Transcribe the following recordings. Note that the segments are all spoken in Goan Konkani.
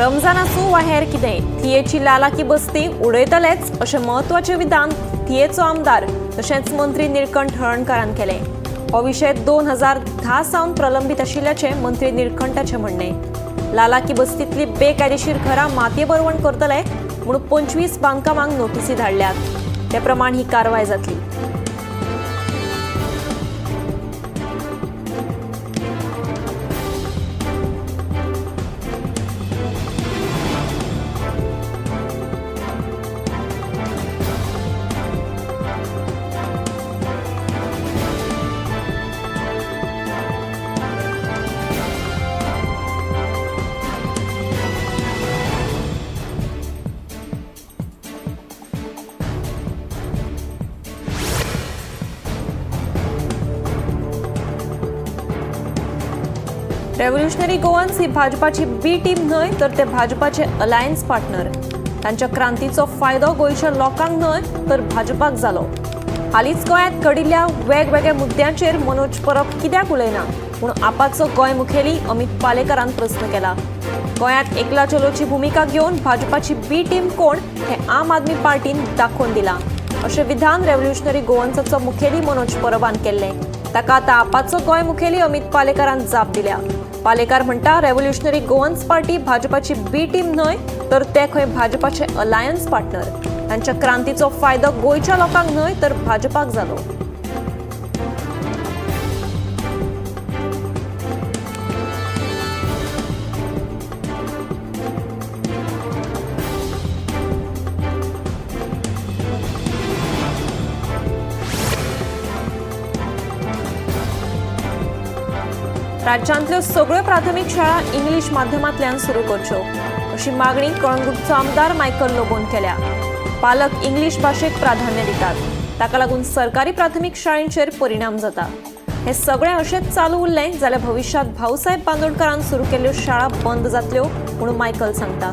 रमजान आसूं वा हेर कितें, थियेची लालाकी बस्ती उडयतलेच अशें म्हत्वाचें विधान थियेचो आमदार तशेंच मंत्री निळकंठ हळर्णकारान केलें. हो विशय 2010 सावन प्रलंबीत आशिल्ल्याचें मंत्री निळकंठाचें म्हणणें. लालाकी बस्तींतली बेकायदेशीर घरां मातये बरवण करतले म्हणून 25 बांदकामांक नोटिसी धाडल्यात. ते प्रमाण ही कारवाय जातली. रेव्होल्युशनरी गोवन्स ही भाजपाची बी टीम न्हय तर ते भाजपाचे अलायन्स पार्टनर. तांच्या क्रांतीचो फायदो गोंयच्या लोकांक न्हय तर भाजपाक जालो. हालींच गोंयांत घडिल्ल्या वेगवेगळ्या मुद्द्यांचेर मनोज परब कित्याक उलयना पूण आपाचो गोंय मुखेली अमित पालेकारान प्रस्न केला. गोंयांत एकला चलोची भुमिका घेवन भाजपाची बी टीम कोण हें आम आदमी पार्टीन दाखोवन दिलां अशें विधान रेव्होल्युशनरी गोवन्साचो मुखेली मनोज परबान केल्लें. ताका आतां आपाचो गोंय मुखेली अमित पालेकारान जाप दिल्या. पालेकार म्हणटा रेव्होल्युशनरी गोवन्स पार्टी भाजपाची बी टीम न्हय तर ते खंय भाजपाचे अलायन्स पार्टनर. तांच्या क्रांतीचो फायदो गोंयच्या लोकांक न्हय तर भाजपाक जालो. राज्यांतल्यो सगळ्यो प्राथमीक शाळा इंग्लीश माध्यमांतल्यान सुरू करच्यो अशी मागणी कळंगूटचो आमदार मायकल लोबोन केल्या. पालक इंग्लीश भाशेक प्राधान्य दितात, ताका लागून सरकारी प्राथमीक शाळेंचेर परिणाम जाता. हे सगळें अशेंच चालू उरलें जाल्यार भविश्यांत भाऊसाहेब बांदोडकरान सुरू केल्ल्यो शाळा बंद जातल्यो म्हणून मायकल सांगता.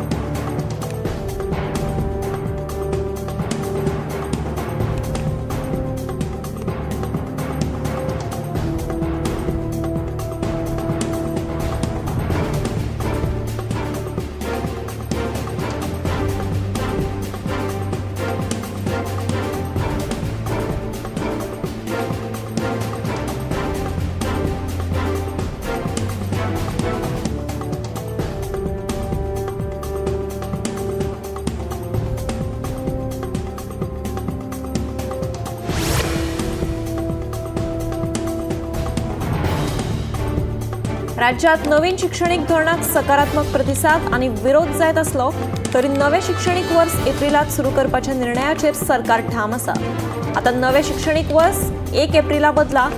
राज्यात नवीन शिक्षणीक धोरणाक सकारात्मक प्रतिसाद आनी विरोध जायत आसलो तरी नवें शिक्षणीक वर्स एप्रिलांत सुरू करपाच्या निर्णयाचेर सरकार ठाम आसा. आतां नवें शिक्षणीक वर्स 1 एप्रिला बदला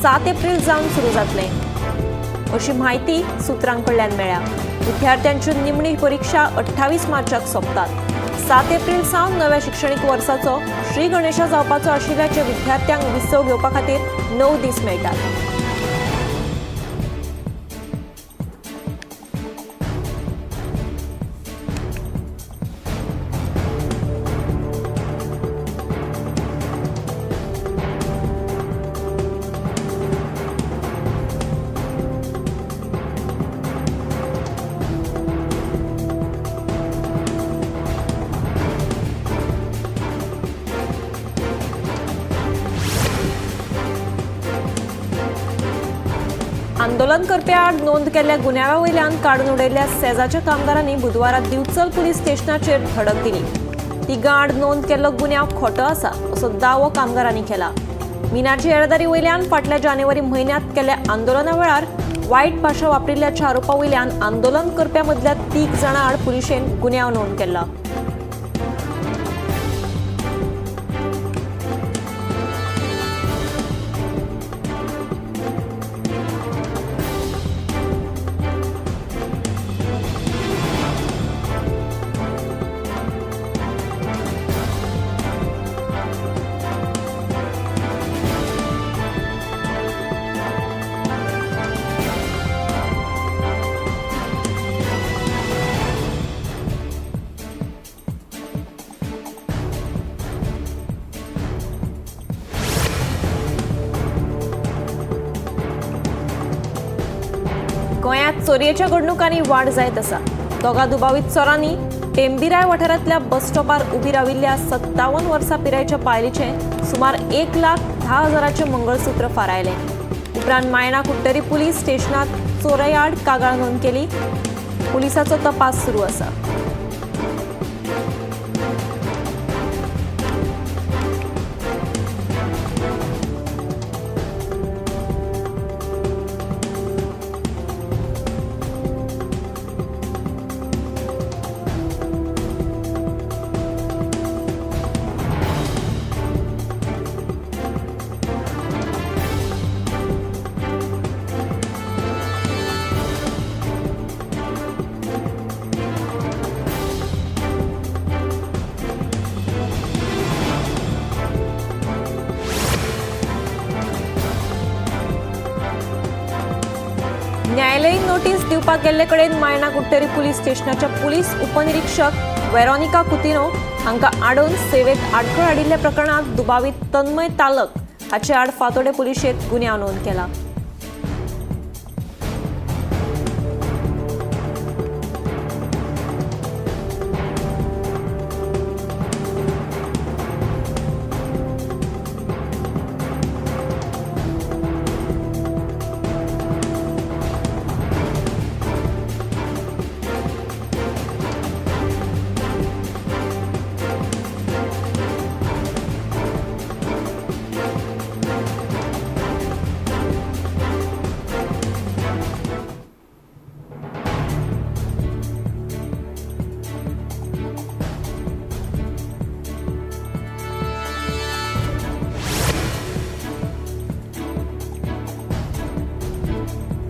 7 एप्रिल जावन सुरू जातलें अशी म्हायती सुत्रां कडल्यान मेळ्ळ्या. विद्यार्थ्यांच्यो निमणी परिक्षा 28 मार्चाक सोंपतात. 7 एप्रिल सावन नव्या शिक्षणीक वर्साचो श्री गणेशा जावपाचो आशिल्ल्याचे विद्यार्थ्यांक विसव घेवपा खातीर 9 दीस मेळटात. आंदोलन करप्या आड नोंद केल्ल्या गुन्यांवा वयल्यान काडून उडयल्ल्या सेजाच्या कामगारांनी बुधवारा दिवचल पुलीस स्टेशनाचेर धडक दिली. तिगां आड नोंद केल्लो गुन्यांव खोटो आसा असो दावो कामगारांनी केला. मिनाची येरादारी वयल्यान फाटल्या जानेवारी म्हयन्यांत केल्ल्या आंदोलना वेळार वायट भाशा वापरिल्ल्याच्या आरोपा वयल्यान आंदोलन करप्या मदल्या 3 जाणां आड पुलिशेन गुन्यांव नोंद केला. गोंयांत चोरयेच्या घडणुकांनी वाड जायत आसा. दोगा दुबावीत चोरांनी टेंबिराय वाठारांतल्या बस स्टॉपार उबी राविल्ल्या 57 वर्सां पिरायेच्या बायलेचें सुमार 1,10,000 मंगळसूत्र फारायलें. उपरांत मायणा कुडटरी पुलीस स्टेशनात चोरयाआड कागाळ नोंद केली. पुलिसाचो तपास सुरू आसा. न्यायालयीन नोटीस दिवपाक गेल्ले कडेन मायणा कुडटरी पुलीस स्टेशनाच्या पुलीस उपनिरीक्षक वेरोनिका कुतिनो हांकां आडोवन सेवेत आडखळ हाडिल्ल्या प्रकरणांत दुबावीत तन्मय तालक हाचे आड फातोडें पुलिशेंत गुन्यांव नोंद केला.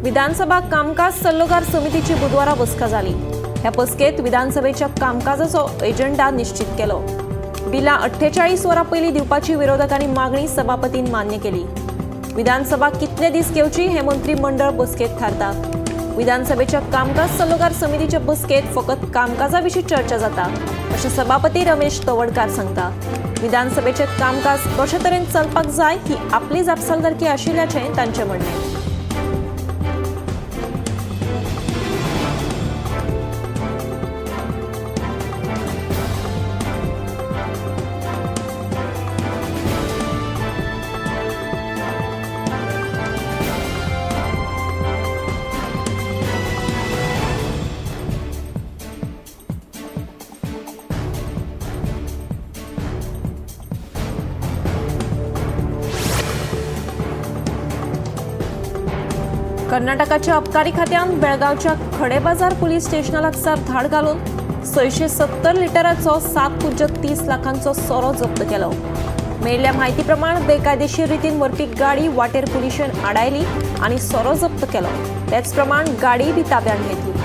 विधानसभा कामकाज सल्लोगार समितीची बुधवारा बसका जाली. ह्या बसकेत विधानसभेच्या कामकाजाचो एजेंडा निश्चित केलो. बिलां 48 वरां पयलीं दिवपाची विरोधकांनी मागणी सभापतीन मान्य केली. विधानसभा कितले दीस घेवची हे मंत्रीमंडळ बसकेत थारता. विधानसभेच्या कामकाज सल्लोगार समितीच्या बसकेत फकत कामकाजा विशीं चर्चा जाता अशें सभापती रमेश तवडकार सांगता. विधानसभेचें कामकाज कशे तरेन चलपाक जाय ही आपली जापसालदारकी आशिल्ल्याचें तांचें म्हणणें. कर्नाटकाच्या अबकारी खात्यान बेळगांवच्या खडेबाजार पुलीस स्टेशना लागसार धाड घालून 670 लिटराचो 7.30 लाखांचो सोरो जप्त केलो. मेळिल्ल्या म्हायती प्रमाण बेकायदेशीर रितीन व्हरपी गाडी वाटेर पुलिशेन आडायली आनी सोरो जप्त केलो. तेच प्रमाण गाडी बी ताब्यांत घेतली.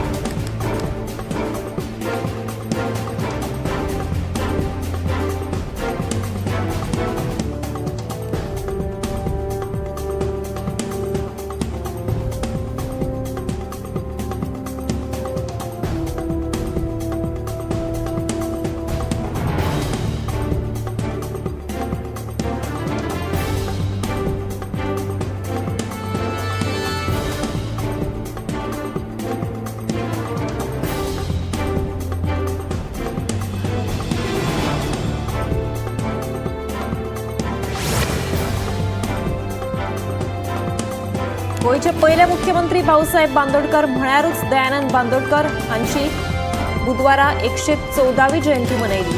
गोंयचे पयले मुख्यमंत्री भाऊसाहेब बांदोडकर म्हळ्यारूच दयानंद बांदोडकर हांची बुधवारा 114वी जयंती मनयली.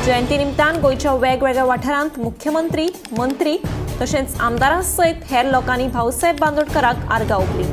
जयंती निमतान गोंयच्या वेगवेगळ्या वाठारांत मुख्यमंत्री, मंत्री तशेंच आमदारां सयत हेर लोकांनी भाऊसाहेब बांदोडकराक आर्गां ओंपली.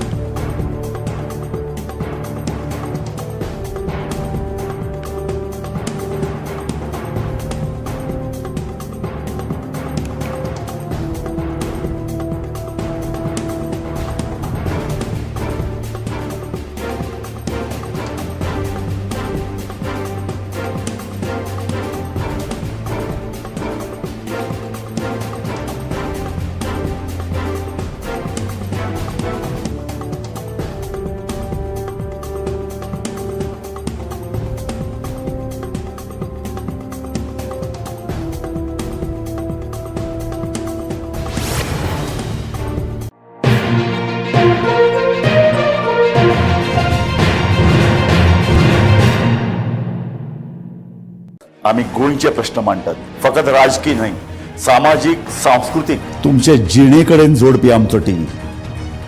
आमी गोंयचे प्रश्न मांडटात, फकत राजकीय न्हय, सामाजीक, सांस्कृतीक, तुमचे जिणे कडेन जोडपी आमचो टीव्ही,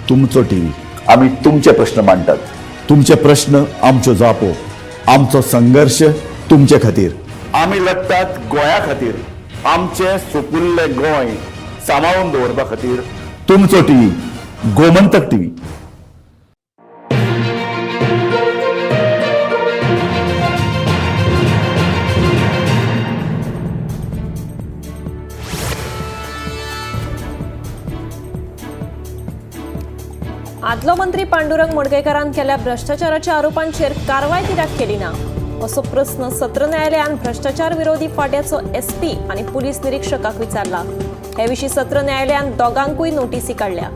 तुमचो टीव्ही. आमी तुमचे प्रश्न मांडटात, तुमचे प्रश्न आमच्यो जापो, आमचो संघर्श तुमचे खातीर. आमी लढटात गोंया खातीर, आमचें सुपुल्लें गोंय सांबाळून दवरपा खातीर. तुमचो टीव्ही, गोमंतक टीव्ही. आदलो मंत्री पांडुरंग मडकयकारान केल्ल्या भ्रश्टाचाराच्या आरोपांचेर कारवाय कित्याक केली ना असो प्रस्न सत्र न्यायालयान भ्रश्टाचार विरोधी फांट्याचो एसपी आनी पुलीस निरीक्षकाक विचारला. हे विशीं सत्र न्यायालयान दोगांकूय नोटीसी काडल्या.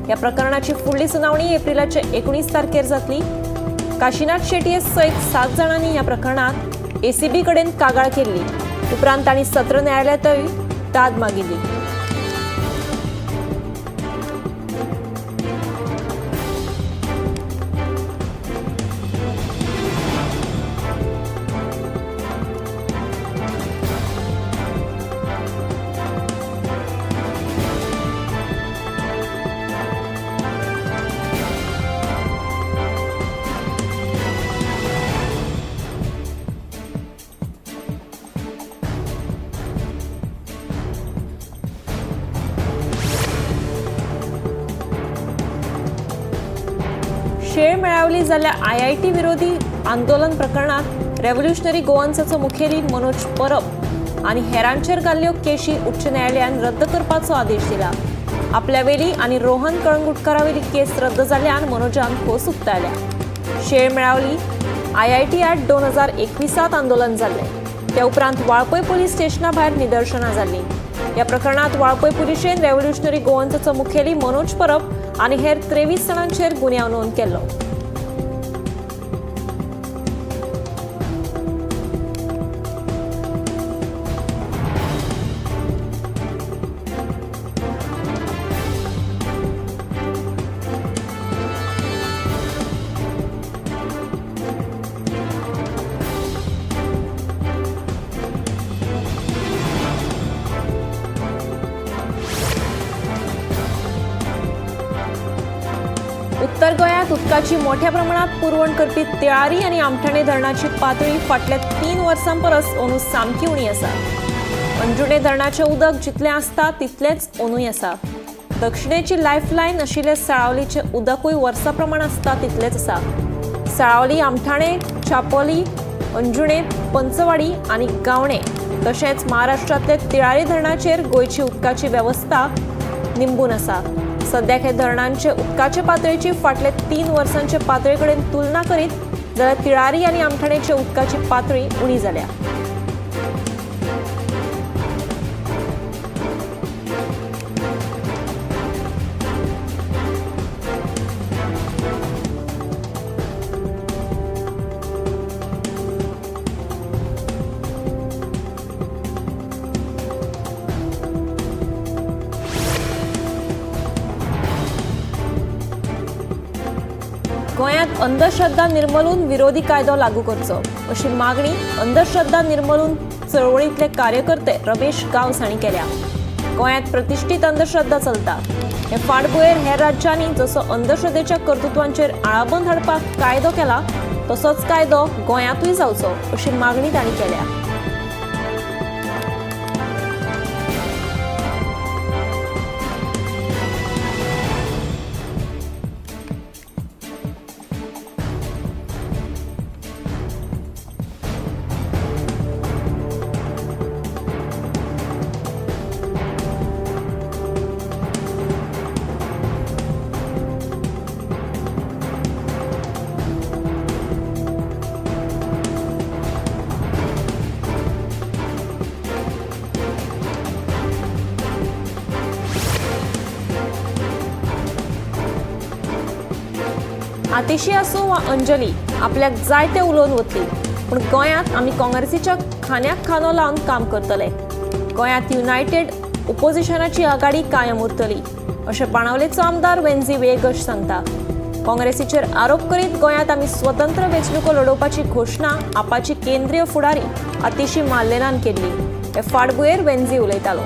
ह्या प्रकरणाची फुडली सुनावणी एप्रिलाचे 19 तारखेर जातली. काशीनाथ शेटये सयत 7 जाणांनी ह्या प्रकरणात एसीबी कडेन कागाळ केल्ली. उपरांत तांणी सत्र न्यायालयांतूय दाद मागिल्ली. शेळ मेळावली जाल्ल्या आयआयटी विरोधी आंदोलन प्रकरणात रेव्होल्युशनरी गोवन्साचो मुखेली मनोज परब आनी हेरांचेर घाल्ल्यो केशी उच्च न्यायालयान रद्द करपाचो आदेश दिला. आपल्यावेली आनी रोहन कळंगुटकारावेली केस रद्द जाल्ल्यान मनोजान खोस उक्तायल्या. शेळ मेळावली आयआयटी आड 2021 आंदोलन जाल्लें. त्या उपरांत वाळपय पुलीस स्टेशना भायर निदर्शनां जाल्लीं. ह्या प्रकरणात वाळपय पुलिशेन रेव्होल्युशनरी गोवन्साचो मुखेली मनोज परब आनी हेर 23 जाणांचेर गुन्यांव नोंद केल्लो. उत्तर गोंयांत उदकाची मोठ्या प्रमाणात पुरवण करपी तिळारी आनी आमठाणे धरणाची पातळी फाटल्या 3 वर्सां परस अंदू सामकी उणी आसा. अंजुणे धरणाचें उदक जितलें आसता तितलेंच अंदूय आसा. दक्षिणेची लायफलायन आशिल्ले साळावलीचें उदकूय वर्सा प्रमाण आसता तितलेंच आसा. साळावली, आमठाणे, चापोली, अंजुणे, पंचवाडी आनी गावणे तशेंच महाराष्ट्रांतले तिळारी धरणाचेर गोंयची उदकाची वेवस्था निंबून आसा. सद्याक हे धरणांचे उदकाचे पातळेची फाटले 3 वर्सांचे पातळे कडेन तुलना करीत जाल्यार तिळारी आनी आमठाणेचे उदकाची पातळी उणी जाल्या. गोंयांत अंधश्रद्धा निर्मूलन विरोधी कायदो लागू करचो अशी मागणी अंधश्रद्धा निर्मूलन चळवळींतले कार्यकर्ते रमेश गांवस हांणी केल्या. गोंयांत प्रतिश्ठीत अंधश्रद्धा चलता. हे फाटभुंयेर हेर राज्यांनी जसो अंधश्रद्धेच्या कर्तृत्वांचेर आळाबंद हाडपाक कायदो केला तसोच कायदो गोंयांतूय जावचो अशी मागणी तांणी केल्या. आतिशी आसूं वा अंजली आपल्याक जायते उलोवन वतली, पूण गोंयांत आमी काँग्रेसीच्या खांद्याक खांदो लावन काम करतले. गोंयांत युनायटेड ओपोजिशनाची आघाडी कायम उरतली अशें बाणावलेचो आमदार वेन्झी वेगश सांगता. काँग्रेसीचेर आरोप करीत गोंयांत आमी स्वतंत्र वेंचणुको लडोवपाची घोशणा आपाची केंद्रीय फुडारी आतिशी मार्लेनान केल्ली. हे फाटभुंयेर वेन्झी उलयतालो.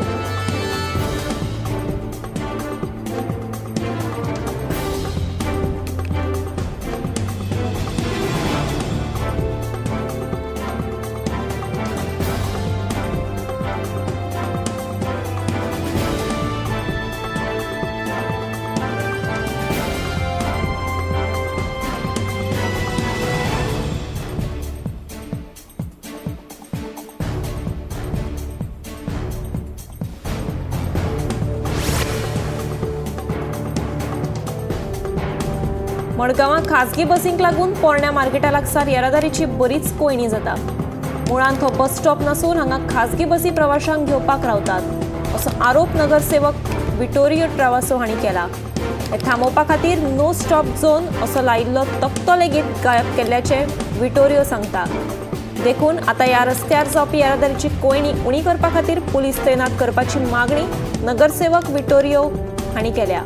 मडगांवां खाजगी बसींक लागून पोरण्या मार्केटा लागसार येरादारीची बरीच कोंयडी जाता. मुळांत हो बस स्टॉप नासून हांगा खाजगी बसी प्रवाशांक घेवपाक रावतात असो आरोप नगरसेवक विटोरियो ट्रावासो हांणी केला. हे थांबोवपा खातीर नो स्टॉप झोन असो लायिल्लो तकटो लेगीत गायब केल्ल्याचें विटोरियो सांगता. देखून आतां ह्या रस्त्यार जावपी येरादारीची कोंयडी उणी करपा खातीर पुलीस तैनात करपाची मागणी नगरसेवक विटोरियो हांणी केल्या.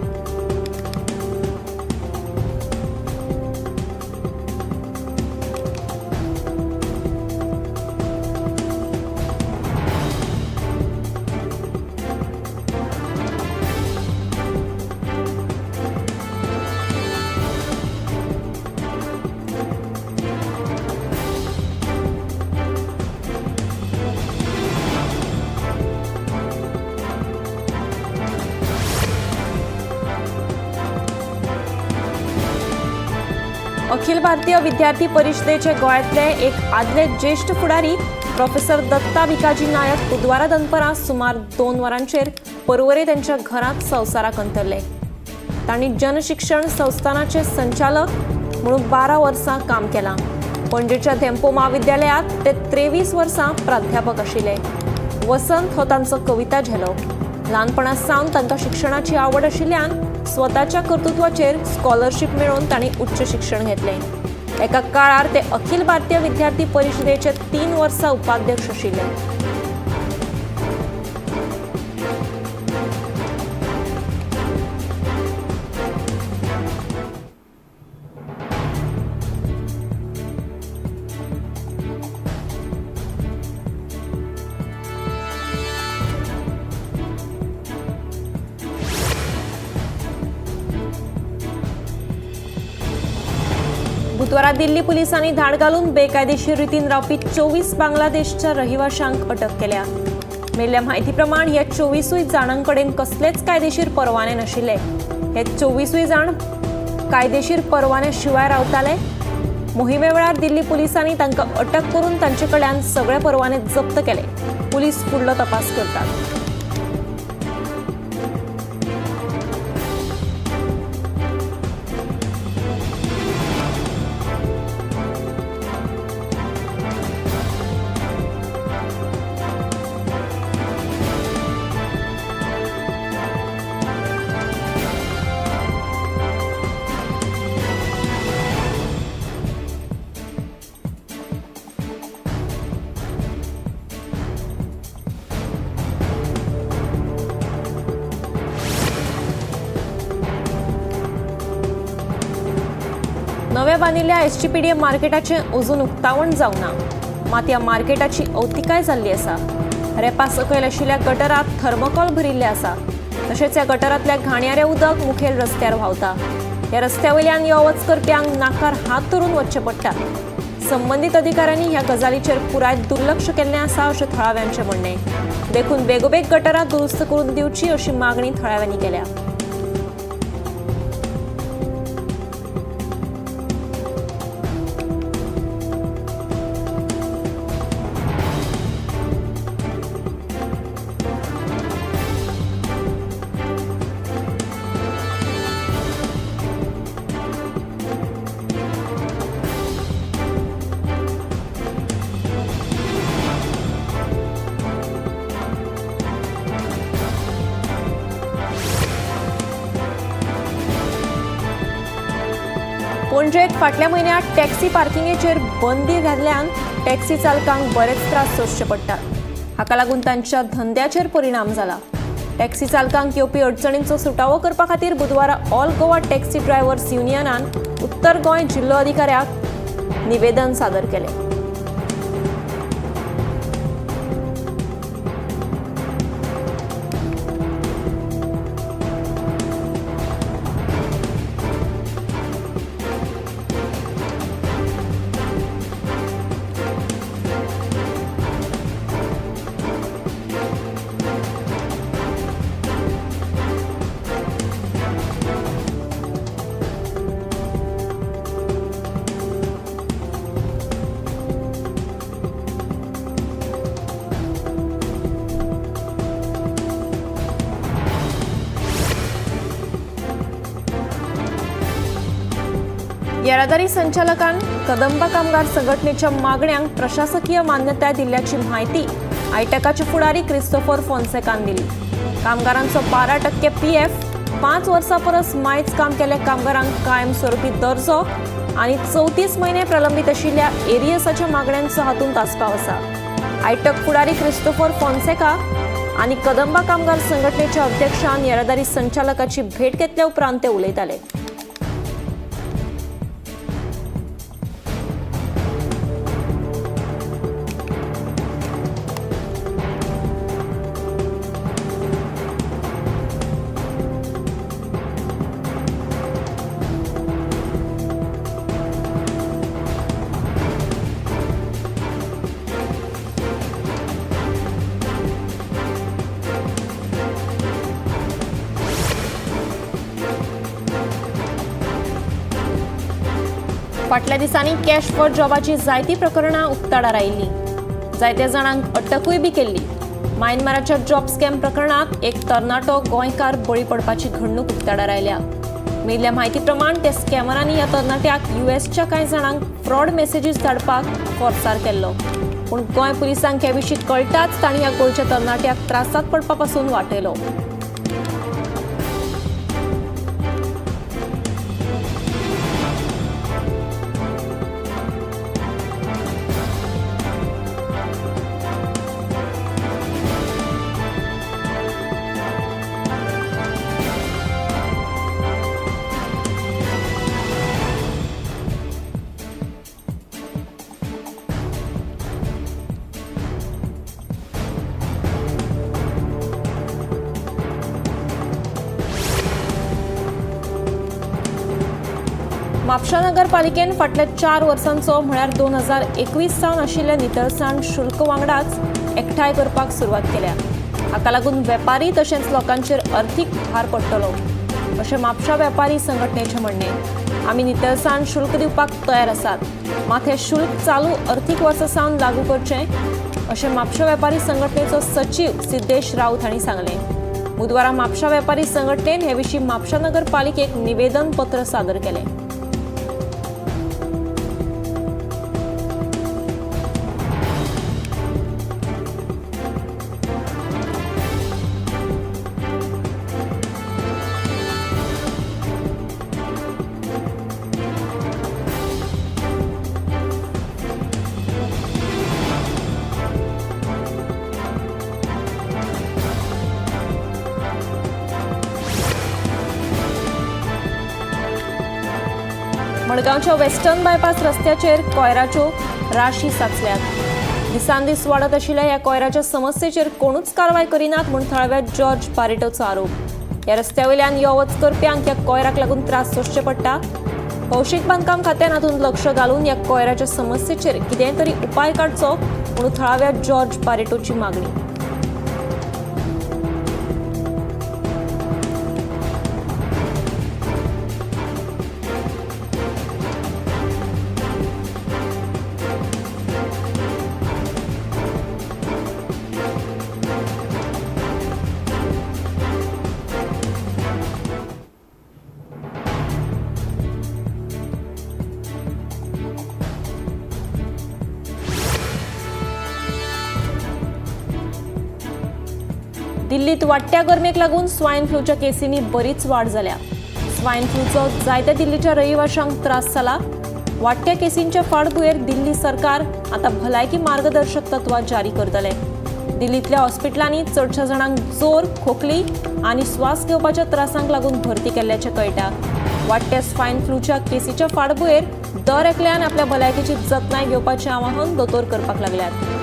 अखिल भारतीय विद्यार्थी परिषदेचे गोंयांतले एक आदले ज्येश्ठ फुडारी प्रोफेसर दत्ता भिकाजी नायक बुधवारा दनपरां सुमार 2 वरांचेर पर्वरे त्यांच्या घरांत संवसाराक अंतरले. तांणी जनशिक्षण संस्थानाचे संचालक म्हणून 12 वर्सां काम केलां. पणजेच्या धेंपो म्हाविद्यालयांत ते 23 वर्सां प्राध्यापक आशिल्ले. वसंत हो तांचो कविता झेलो. ल्हानपणा सावन तांकां शिक्षणाची आवड आशिल्ल्यान स्वताच्या कर्तृत्वाचेर स्कॉलरशीप मेळोवन तांणी उच्च शिक्षण घेतलें. एका काळार ते अखिल भारतीय विद्यार्थी परिषदेचे 3 वर्सां उपाध्यक्ष आशिल्ले. बुधवारा दिल्ली पुलिसांनी धाड घालून बेकायदेशीर रितीन रावपी 24 बांगलादेशच्या रहिवाशांक अटक केल्या. मेल्ल्या म्हायती प्रमाण ह्या 24 जाणां कडेन कसलेच कायदेशीर परवाने नाशिल्ले. हे 24 जाण कायदेशीर परवाने शिवाय रावताले. मोहिमे वेळार दिल्ली पुलिसांनी तांकां अटक करून तांचे कडल्यान सगळे परवाने जप्त केले. पुलीस फुडलो तपास करतात. नव्या बांदिल्ल्या एसजीपीडीए मार्केटाचें अजून उक्तावण जावंक ना. मात ह्या मार्केटाची अवतिकाय जाल्ली आसा. रेपा सकयल आशिल्ल्या गटरांत थर्मोकॉल भरिल्लें आसा. तशेंच ह्या गटरांतल्या घाणयारें उदक मुखेल रस्त्यार व्हांवता. ह्या रस्त्या वयल्यान यो वच करप्यांक नाकार हात धरून वचचें पडटा. संबंदीत अधिकाऱ्यांनी ह्या गजालीचेर पुराय दुर्लक्ष केल्लें आसा अशें थळाव्यांचें म्हणणें. देखून बेगोबेग गटरां दुरुस्त करून दिवची अशी मागणी थळाव्यांनी केल्या. पणजेत फाटल्या म्हयन्यांत टॅक्सी पार्किंगेचेर बंदी घाल्ल्यान टॅक्सी चालकांक बरेच त्रास सोंसचे पडटात. हाका लागून तांच्या धंद्याचेर परिणाम जाला. टॅक्सी चालकांक येवपी अडचणींचो सुटावो करपा खातीर बुधवारा ऑल गोवा टॅक्सी ड्रायव्हर्स युनियनान उत्तर गोंय जिल्लोधिकाऱ्याक निवेदन सादर केलें। येरादारी संचालकान कदंबा कामगार संघटनेच्या मागण्यांक प्रशासकीय मान्यताय दिल्ल्याची म्हायती आयटकाचे फुडारी क्रिस्तोफर फोन्सेकान दिली। कामगारांचो 12% पीएफ, 5 वर्सां परस मायज काम केल्ल्या कामगारांक कायमस्वरूपी दर्जो आनी 34 म्हयने प्रलंबीत आशिल्ल्या एरियसाच्या मागण्यांचो हातूंत आस्पाव आसा। आयटक फुडारी क्रिस्तोफर फोन्सेका आनी कदंबा कामगार संघटनेच्या अध्यक्षान येरादारी संचालकाची भेट घेतल्या उपरांत ते उलयताले। फाटल्या दिसांनी कॅश फॉर जॉबाची जायती प्रकरणां उक्ताडार आयिल्लीं। जायत्या जाणांक अटकूय बी केल्ली। म्यानमाराच्या जॉब स्कॅम प्रकरणांत एक तरणाटो गोंयकार बळी पडपाची घडणूक उक्ताडार आयल्या। मेळिल्ल्या म्हायती प्रमाण त्या स्कॅमरांनी ह्या तरणाट्याक युएसच्या कांय जाणांक फ्रॉड मेसेजीस धाडपाक फोर्सार केल्लो। पूण गोंय पुलिसांक हे विशीं कळटाच तांणी ह्या गोंयच्या तरणाट्याक त्रासांत पडपा पासून वाटयलो। म्हापशा नगरपालिकेन फाटल्या 4 वर्सांचो म्हळ्यार 2021 सावन आशिल्ल्या नितळसाण शुल्क वांगडाच एकठांय करपाक सुरवात केल्या। हाका लागून वेपारी तशेंच लोकांचेर अर्थीक भार पडटलो अशें म्हापशा वेपारी संघटनेचें म्हणणें। आमी नितळसाण शुल्क दिवपाक तयार आसात, मात हें शुल्क चालू अर्थीक वर्सा सावन लागू करचें अशें म्हापशा वेपारी संघटनेचो सचीव सिद्धेश राऊत हांणी सांगलें। बुधवारा म्हापशा वेपारी संघटनेन हे विशीं म्हापशा नगरपालिकेक निवेदन पत्र सादर केलें। मडगांवच्या वेस्टर्न बायपास रस्त्याचेर कोयराच्यो राशी साचल्यात। दिसान दीस वाडत आशिल्ल्या ह्या कोयराच्या समस्येचेर कोणूच कारवाय करिनात म्हूण थळाव्या जॉर्ज बारिटोचो आरोप। ह्या रस्त्या वयल्यान यो वच करप्यांक ह्या कोयराक लागून त्रास सोंसचे पडटा। भौशीक बांदकाम खात्यान हातूंत लक्ष घालून ह्या कोयराच्या समस्येचेर कितेंय तरी उपाय काडचो म्हूण थळाव्या जॉर्ज बारिटोची मागणी। दिल्लीत वाडट्या गरमेक लागून स्वायन फ्लूच्या केसींनी बरीच वाड जाल्या। स्वायन फ्लूचो जायत्या दिल्लीच्या रहिवाशांक त्रास जाला। वाडट्या केसींच्या फाटभुंयेर दिल्ली सरकार आतां भलायकी मार्गदर्शक तत्वां जारी करतले। दिल्लींतल्या हॉस्पिटलांनी चडशा जाणांक जोर, खोकली आनी स्वास घेवपाच्या त्रासांक लागून भरती केल्ल्याचें कळटा. वाडट्या स्वायन फ्लूच्या केसीच्या फाटभुंयेर दर एकल्यान आपल्या भलायकेची जतनाय घेवपाचें आवाहन दोतोर करपाक लागल्यात.